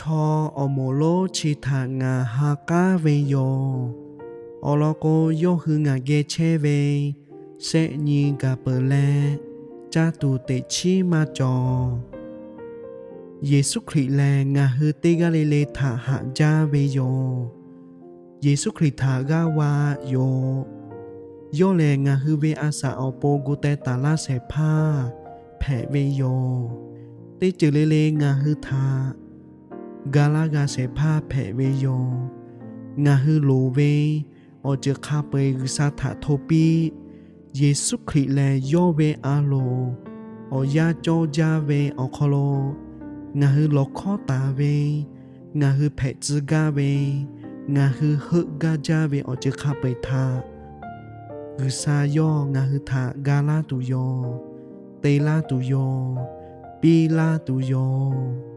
Htawˇ awˬ moˍ lonˉ chi htaꞈ ngaˬ ha k'aˉ ve yoˬ. Awˬ lawn k'o, yawˇ hui ngaˬ geh chehˇ ve shehˆ nyi gaˬ peuˬ leh, caˇ tuˬ teꞈ chiˉ maˇ cawˬ. Yeˍsuˆ Hkriꞈ lehˬ, ngaˬ hui teˇ g'aˇ le le htaꞈ haꞈ jaˇ ve yoˬ. Yeˍsuˆ Hkriꞈ htaꞈ g'aˇ va yoˬ. Yawˇ lehˬ, ngaˬ hui ve a saˍ awˬ pon gu teh taˍ laˇ shehˍ hpaˇ hpehꞈ ve yoˬ. Teˇ ceuˬ le le ngaˬ hui htaꞈ ga laˇ g'a shehˍ hpaˇ hpehꞈ ve yoˬ. Ngaˬ hui loˍ ve awˬ ceuˬ hk'a peu-eˬ G'uiˬsha htaꞈ hto piˇ. Yeˍsuˆ Hkriꞈ lehˬ, yawˇ ve a loˍ awˬ yanˇ cawˇ jaˇ ve awˬ hk'aw lo ngaˬ hui lawˬ hkawˉ taˍ ve, ngaˬ hui hpehꞈ tcuh gaˇ ve, ngaˬ hui heuˆ gaˇ jaˇ ve awˬ ceuˬ hk'a peu-eˬ htaꞈ G'uiˬsha yawˇ ngaˬ hui htaꞈ ga laˇ tuˬ yoˬ, te laˇ tuˬ yoˬ, piˇ laˇ tuˬ yoˬ.